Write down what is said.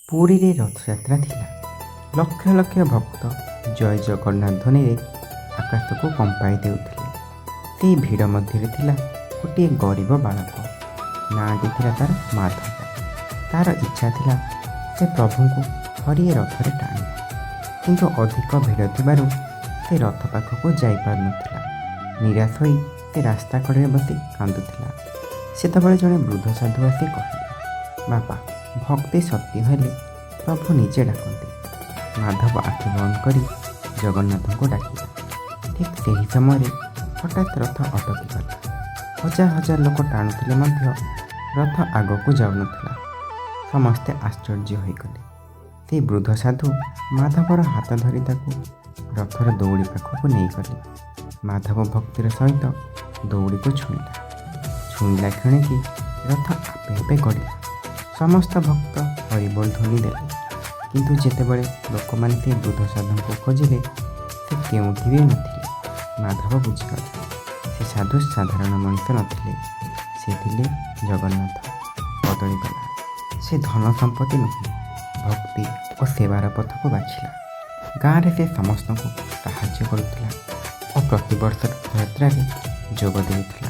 ପୁରୀରେ ରଥଯାତ୍ରା ଥିଲା। ଲକ୍ଷ ଲକ୍ଷ ଭକ୍ତ ଜୟ ଜଗନ୍ନାଥ ଧ୍ୱନିରେ ଆକାଶକୁ କମ୍ପାଇ ଦେଉଥିଲେ। ସେହି ଭିଡ଼ ମଧ୍ୟରେ ଥିଲା ଗୋଟିଏ ଗରିବ ବାଳକ। ନାଁଟି ଥିଲା ତାର ମାଧବ। ତାର ଇଚ୍ଛା ଥିଲା ସେ ପ୍ରଭୁଙ୍କୁ ଥରିଏ ରଥରେ ଟାଣିବ। କିନ୍ତୁ ଅଧିକ ଭିଡ଼ ଥିବାରୁ ସେ ରଥ ପାଖକୁ ଯାଇପାରୁନଥିଲା। ନିରାଶ ହୋଇ ସେ ରାସ୍ତା କଡ଼ରେ ବସି କାନ୍ଦୁଥିଲା। ସେତେବେଳେ ଜଣେ ବୃଦ୍ଧ ସାଧୁ ଆସି କହିଲେ, "ବାପା, ଭକ୍ତି ସତ୍ୟ ହେଲେ ପ୍ରଭୁ ନିଜେ ଡାକନ୍ତି।" ମାଧବ ଆଖି ବନ୍ଦ କରି ଜଗନ୍ନାଥଙ୍କୁ ଡାକିଲା। ଠିକ୍ ସେହି ସମୟରେ ହଠାତ୍ ରଥ ଅଟକିଗଲା। ହଜାର ହଜାର ଲୋକ ଟାଣୁଥିଲେ ମଧ୍ୟ ରଥ ଆଗକୁ ଯାଉନଥିଲା। ସମସ୍ତେ ଆଶ୍ଚର୍ଯ୍ୟ ହୋଇଗଲେ। ସେହି ବୃଦ୍ଧ ସାଧୁ ମାଧବର ହାତ ଧରି ତାକୁ ରଥର ଦଉଡ଼ି ପାଖକୁ ନେଇଗଲେ। ମାଧବ ଭକ୍ତିର ସହିତ ଦଉଡ଼ିକୁ ଛୁଇଁଲା। ଛୁଇଁଲା କ୍ଷଣିକି ରଥ ଆପେ ଆପେ ଗଡ଼ିଲା। ସମସ୍ତ ଭକ୍ତ ହରିବୋଲ ଧ୍ୱନି ଦେଲେ। କିନ୍ତୁ ଯେତେବେଳେ ଲୋକମାନେ ସେହି ବୃଦ୍ଧ ସାଧୁଙ୍କୁ ଖୋଜିଲେ, ସେ କେଉଁଠି ବି ନଥିଲେ। ମାଧବ ବୁଝିଗଲା, ସେ ସାଧୁ ସାଧାରଣ ମଣିଷ ନଥିଲେ, ସେ ଥିଲେ ଜଗନ୍ନାଥ। ବଦଳିଗଲା। ସେ ଧନ ସମ୍ପତ୍ତି ନୁହେଁ, ଭକ୍ତି ଓ ସେବାର ପଥକୁ ବାଛିଲା। ଗାଁରେ ସେ ସମସ୍ତଙ୍କୁ ସାହାଯ୍ୟ କରୁଥିଲା ଓ ପ୍ରତିବର୍ଷ ରଥଯାତ୍ରାରେ ଯୋଗ ଦେଉଥିଲା।